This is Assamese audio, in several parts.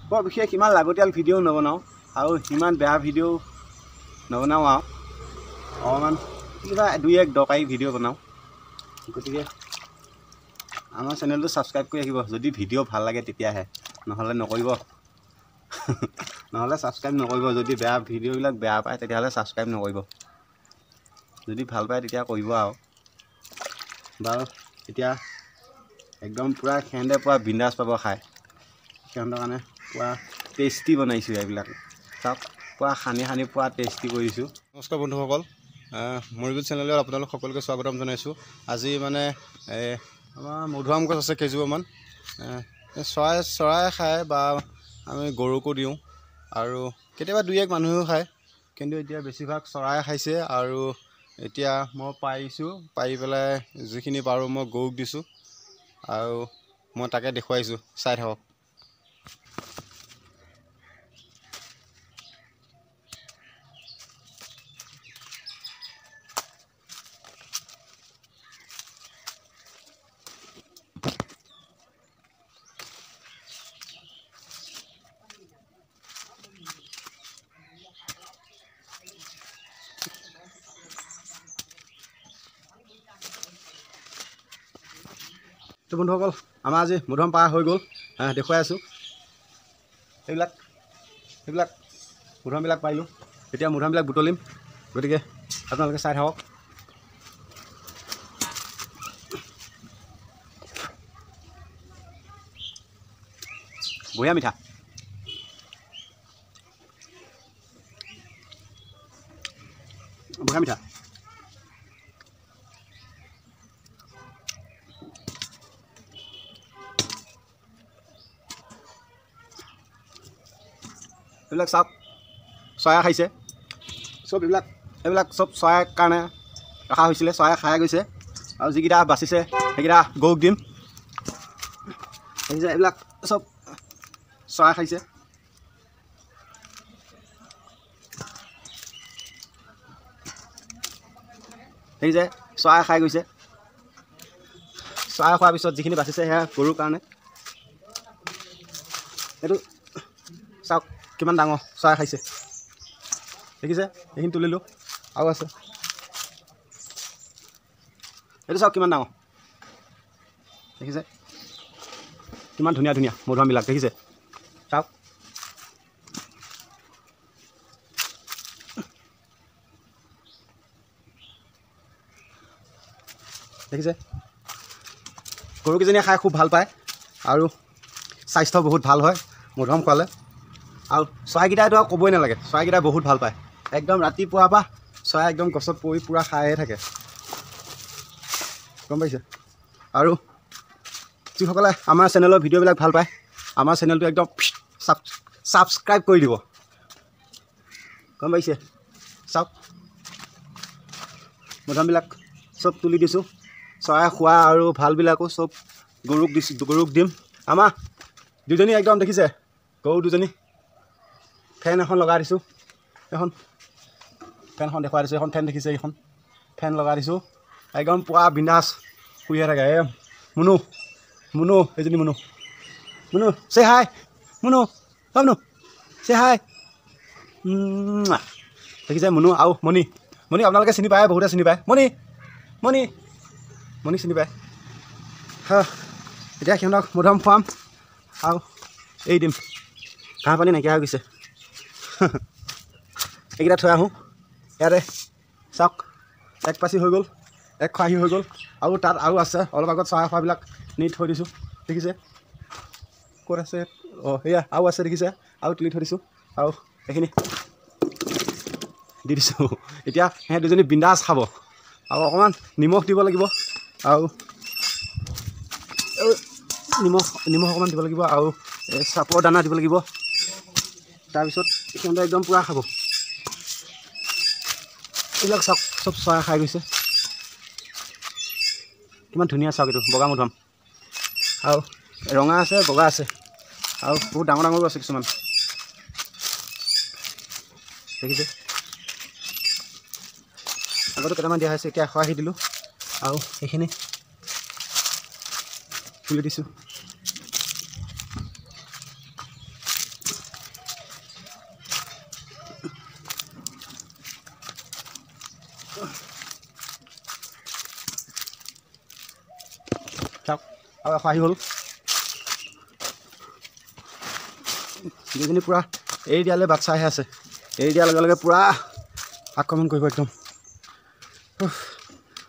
বৰ বিশেষ ইমান লাগতিয়াল ভিডিঅ' নবনাওঁ আৰু ইমান বেয়া ভিডিঅ' নবনাওঁ আৰু অকণমান কিবা দুই এক দৰকাৰী ভিডিঅ' বনাওঁ। গতিকে আমাৰ চেনেলটো ছাবস্ক্ৰাইব কৰি ৰাখিব যদি ভিডিঅ' ভাল লাগে তেতিয়াহে, নহ'লে নকৰিব। নহ'লে ছাবস্ক্ৰাইব নকৰিব। যদি বেয়া ভিডিঅ'বিলাক বেয়া পায় তেতিয়াহ'লে ছাবস্ক্ৰাইব নকৰিব, যদি ভাল পায় তেতিয়া কৰিব আৰু। বাৰু এতিয়া একদম পূৰা সিহঁতে পূৰা বিন্দাছ পাব খাই, সিহঁতৰ কাৰণে পূৰা টেষ্টি বনাইছোঁ। এইবিলাক চাওক, পূৰা সানি সানি পূৰা টেষ্টি কৰিছোঁ। নমস্কাৰ বন্ধুসকল, মৰিগুল চেনেলত আপোনালোক সকলোকে স্বাগতম জনাইছোঁ। আজি মানে আমাৰ মধুআম গছ আছে কেইজোপামান, চৰাই খায় বা আমি গৰুকো দিওঁ আৰু কেতিয়াবা দুই এক মানুহেও খায়, কিন্তু এতিয়া বেছিভাগ চৰাই খাইছে। আৰু এতিয়া মই পাৰিছোঁ, পাৰি পেলাই যিখিনি পাৰোঁ মই গৰুক দিছোঁ আৰু মই তাকে দেখুৱাইছোঁ, চাই থাকক। তো বন্ধুসকল, আমাৰ আজি মধুআম পাৰ হৈ গ'ল, দেখুৱাই আছোঁ। এইবিলাক এইবিলাক মধুআমবিলাক পাৰিলোঁ, এতিয়া মধুআমবিলাক বুটলিম, গতিকে আপোনালোকে চাই থাকক। বঢ়িয়া মিঠা। বঢ়িয়া মিঠা। এইবিলাক চাওক, চৰাই খাইছে চব। এইবিলাক চব চৰাইৰ কাৰণে ৰখা হৈছিলে, চৰাই খাই গৈছে। আৰু যিকেইটা বাচিছে সেইকেইটা গৰুক দিম। দেখিছে, এইবিলাক চব চৰাই খাইছে। দেখিছে, চৰাই খাই গৈছে। চৰাই খোৱাৰ পিছত যিখিনি বাচিছে সেয়া গৰুৰ কাৰণে। এইটো চাওক কিমান ডাঙৰ চৰাই খাইছে, দেখিছে। এইখিনি তুলিলোঁ, আৰু আছে। এইটো চাওক কিমান ডাঙৰ, দেখিছে কিমান ধুনীয়া ধুনীয়া মধুআমবিলাক, দেখিছে চাওক। দেখিছে, গৰুকেইজনীয়ে খাই খুব ভাল পায় আৰু স্বাস্থ্য বহুত ভাল হয় মধুআম খোৱালে। আৰু চৰাইকেইটাইতো আৰু ক'বই নালাগে, চৰাইকেইটাই বহুত ভাল পায়। একদম ৰাতিপুৱাৰ পৰা চৰাই একদম গছত পৰি পূৰা খায়ে থাকে, গম পাইছে। আৰু যিসকলে আমাৰ চেনেলৰ ভিডিঅ'বিলাক ভাল পায়, আমাৰ চেনেলটো একদম ছাবস্ক্ৰাইব কৰি দিব, গম পাইছে। চাওক, মধুআমবিলাক চব তুলি দিছোঁ, চৰাই খোৱা আৰু ভালবিলাকো চব গৰুক দিছোঁ, গৰুক দিম। আমাৰ দুজনী একদম দেখিছে, গৰু দুজনী। ফেন এখন লগাই দিছোঁ, এখন ফেনখন দেখুৱাই দিছোঁ। এখন ফেন দেখিছে, এইখন ফেন লগাই দিছোঁ, একদম পূৰা বিন্দাছ শুইয়ে থাকে। এই মুনু, মুনু, এইজনী মুনু, মুনু চে হাই, মুনু, অ মুনু চে হাই। দেখিছে মুনু আৰু মণি। মণি আপোনালোকে চিনি পায়, বহুতে চিনি পায়। মণি, মণি, মণি চিনি পায়। হা, এতিয়া সিহঁতক মধুআম খুৱাম আৰু এৰি দিম। ঘাঁহ পানী নাইকিয়া হৈ গৈছে, এইকেইটা থৈ আহোঁ ইয়াতে। চাওক, এক পাচি হৈ গ'ল, এক খৰাহী হৈ গ'ল। আৰু তাত আৰু আছে, অলপ আগত চৰাই খোৱাবিলাক নি থৈ দিছোঁ, দেখিছে ক'ত আছে। অঁ, সেয়া আৰু আছে, দেখিছে, আৰু তুলি থৈ দিছোঁ আৰু এইখিনি দি দিছোঁ। এতিয়া সিহঁত দুজনী বিন্দাছ খাব। আৰু অকণমান নিমখ দিব লাগিব, আৰু নিমখ অকণমান দিব লাগিব, আৰু চাপৰ দানা দিব লাগিব। তাৰপিছত সিহঁতে একদম পূৰা খাব। এইবিলাক চাওক, চব চৰাই খাই গৈছে। কিমান ধুনীয়া চাওক, এইটো বগা মধুআম। আৰু ৰঙা আছে, বগা আছে, আৰু বহুত ডাঙৰ ডাঙৰো আছে কিছুমান, দেখিছে। আগতো কেইটামান দিয়া হৈছে, এতিয়া 1 আশী দিলোঁ আৰু এইখিনি তুলি দিছোঁ। আৰু এশ আহি হ'ল। গোটেইখিনি পূৰা এৰি দিয়ালৈ বাট চাইহে আছে, এৰি দিয়াৰ লগে লগে পূৰা আক্ৰমণ কৰিব একদম।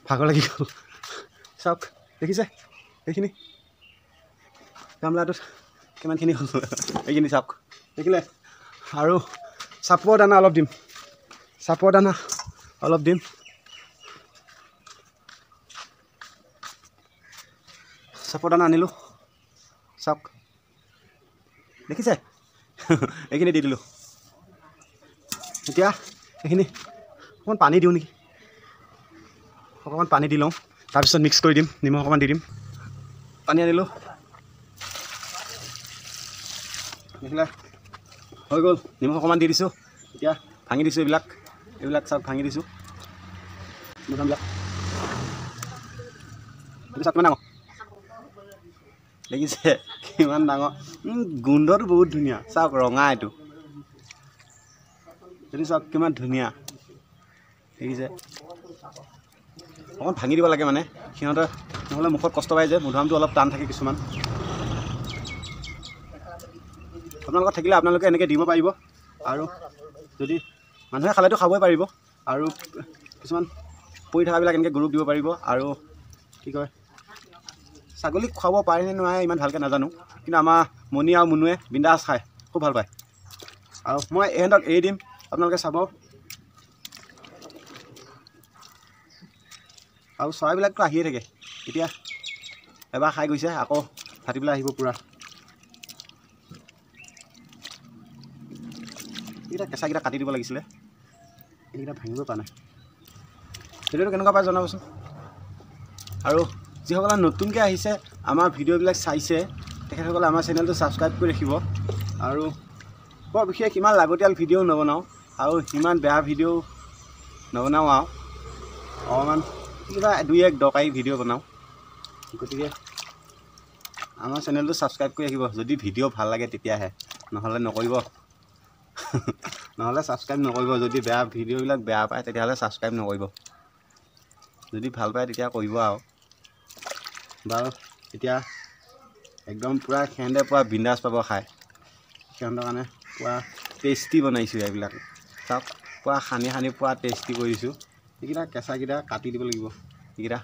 ভাগৰ লাগি গ'ল। চাওক দেখিছে এইখিনি গামলাটোত কিমানখিনি হ'ল, এইখিনি চাওক দেখিলে। আৰু চাপৰ দানা অলপ দিম, চাপৰ দানা অলপ দিম। চাপৰ দানা আনিলোঁ, চাওক দেখিছে, এইখিনি দি দিলোঁ। এতিয়া এইখিনি অকণমান পানী দিওঁ নেকি, অকণমান পানী দি লওঁ, তাৰপিছত মিক্স কৰি দিম, নিমখ অকণমান দি দিম। পানী আনিলোঁ, দেখিলে হৈ গ'ল। নিমখ অকণমান দি দিছোঁ। এতিয়া ভাঙি দিছোঁ এইবিলাক, এইবিলাক চাওক ভাঙি দিছোঁ। মধুআমবিলাক এইটো চাওক কিমান ডাঙৰ দেখিছে, কিমান ডাঙৰ। গোন্ধটো বহুত ধুনীয়া, চাওক ৰঙা এইটো, এইটো চাওক কিমান ধুনীয়া দেখিছে। অকণমান ভাঙি দিব লাগে মানে সিহঁতে, নহ'লে মুখত কষ্ট পাই যে। মধুআমটো অলপ টান থাকে কিছুমান। আপোনালোকৰ থাকিলে আপোনালোকে এনেকৈ দিব পাৰিব, আৰু যদি মানুহে খালেতো খাবই পাৰিব, আৰু কিছুমান পৰি থকাবিলাক এনেকৈ গৰুক দিব পাৰিব। আৰু কি কয়, ছাগলীক খুৱাব পাৰে নে নোৱাৰে ইমান ভালকৈ নাজানো, কিন্তু আমাৰ মণি আৰু মুনুৱে বিন্দাছ খায়, খুব ভাল পায়। আৰু মই ইহঁতক এৰি দিম, আপোনালোকে চাব। আৰু চৰাইবিলাকতো আহিয়ে থাকে, এতিয়া এবাৰ খাই গৈছে, আকৌ ফাটি পেলাই আহিব পূৰা। এইকেইটা কেঁচাকেইটা কাটি দিব লাগিছিলে, এইকেইটা ভাঙিব পৰা নাই। ভিডিঅ'টো কেনেকুৱা পায় জনাবচোন। আৰু যিসকলে নতুনকৈ আহিছে আমাৰ ভিডিঅ'বিলাক চাইছে, তেখেতসকলে আমাৰ চেনেলটো ছাবস্ক্ৰাইব কৰি ৰাখিব। আৰু বৰ বিশেষ ইমান লাগতিয়াল ভিডিঅ' নবনাওঁ, আৰু ইমান বেয়া ভিডিঅ' নবনাওঁ, আৰু অকণমান কিবা দুই এক দৰকাৰী ভিডিঅ' বনাওঁ। গতিকে আমাৰ চেনেলটো ছাবস্ক্ৰাইব কৰি ৰাখিব, যদি ভিডিঅ' ভাল লাগে তেতিয়াহে, নহ'লে নকৰিব, নহ'লে ছাবস্ক্ৰাইব নকৰিব। যদি বেয়া ভিডিঅ'বিলাক বেয়া পায় তেতিয়াহ'লে ছাবস্ক্ৰাইব নকৰিব, যদি ভাল পায় তেতিয়া কৰিব। আৰু বাৰু এতিয়া একদম পূৰা সিহঁতে পূৰা বিন্দাছ পাব খাই, সিহঁতৰ কাৰণে পূৰা টেষ্টি বনাইছোঁ এইবিলাক। চাওক পূৰা সানি সানি পূৰা টেষ্টি কৰিছোঁ। এইকেইটা কেঁচাকেইটা কাটি দিব লাগিব, এইকেইটা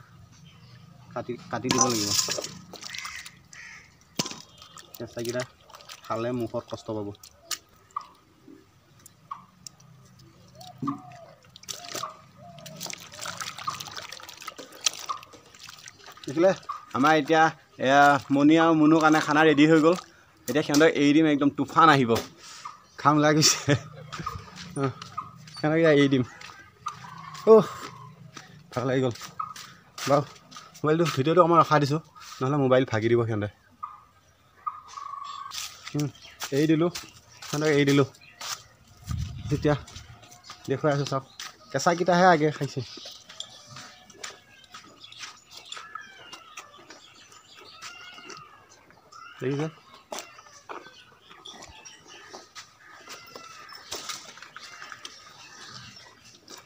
কাটি কাটি দিব লাগিব। কেঁচাকেইটা খালে মুখত কষ্ট পাব। দেখিলে আমাৰ এতিয়া মণি আৰু মুনুৰ কাৰণে খানা ৰেডি হৈ গ'ল। এতিয়া সিহঁতক এৰি দিম, একদম তুফান আহিব, খাম লাগিছে। সিহঁতক এতিয়া এৰি দিম। অ' ভাল লাগি গ'ল। বাৰু মোবাইলটো ভিডিঅ'টো অকণমান ৰখাই দিছোঁ, নহ'লে মোবাইল ভাগি দিব সিহঁতে। এৰি দিলোঁ সিহঁতক, এৰি দিলোঁ। এতিয়া দেখুৱাই আছোঁ চাওক, কেঁচাকেইটাহে আগে খাইছে। দেখিছে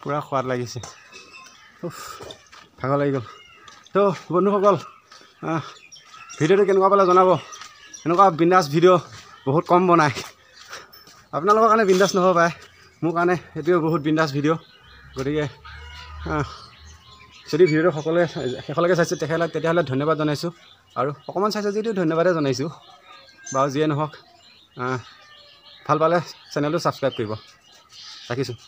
পূৰা সোৱাদ লাগিছে। ভাগৰ লাগি গ'ল। তো বন্ধুসকল, ভিডিঅ'টো কেনেকুৱা পালে জনাব। এনেকুৱা বিন্দাছ ভিডিঅ' বহুত কম বনায়, আপোনালোকৰ কাৰণে বিন্দাছ নহ'ব পাৰে, মোৰ কাৰণে এইটোৱে বহুত বিন্দাছ ভিডিঅ'। গতিকে যদি ভিডিঅ'টো সকলোৱে শেষলৈকে চাইছে তেতিয়াহ'লে ধন্যবাদ জনাইছোঁ, আৰু অকণমান চাইছে যদিও ধন্যবাদে জনাইছোঁ। বাৰু যিয়ে নহওক, ভাল পালে চেনেলটো ছাবস্ক্ৰাইব কৰিব। ৰাখিছোঁ।